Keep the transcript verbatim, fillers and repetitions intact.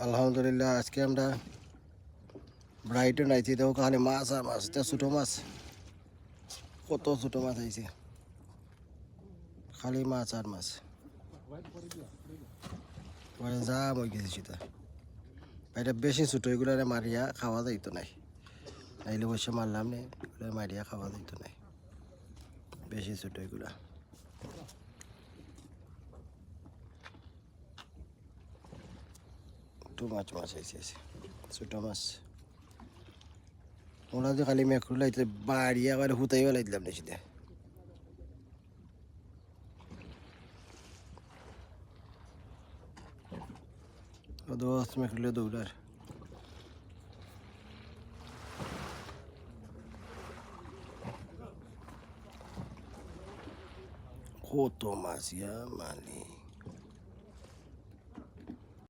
আলহামদুলিল্লাহ, আজকে আমরা ব্রাইটন আইছি, দেখো খালি মাছ আর মাছ, এটা ছোট মাছ, কত ছোট মাছ আইছে, খালি মাছ আর মাছ। মানে জাম হয়ে গেছে সেটা। এটা বেশি ছোট, এগুলারে মারিয়া খাওয়া যাইতো নাই, নাইলে অবশ্য মারলাম নে, এগুলা মারিয়া খাওয়া যাইতো নাই, বেশি ছোট এগুলা। টু মাছ মাছ আইছে, আইছে। ছোট মাছ। ওরা যে খালি মেকরুল আইতে বাড়িয়া করে হুতাই বেলা দিলাম নিচে। ও দোস্ত, মেকরুলে দৌড়ার। কত মাছ ইয়া মালিক।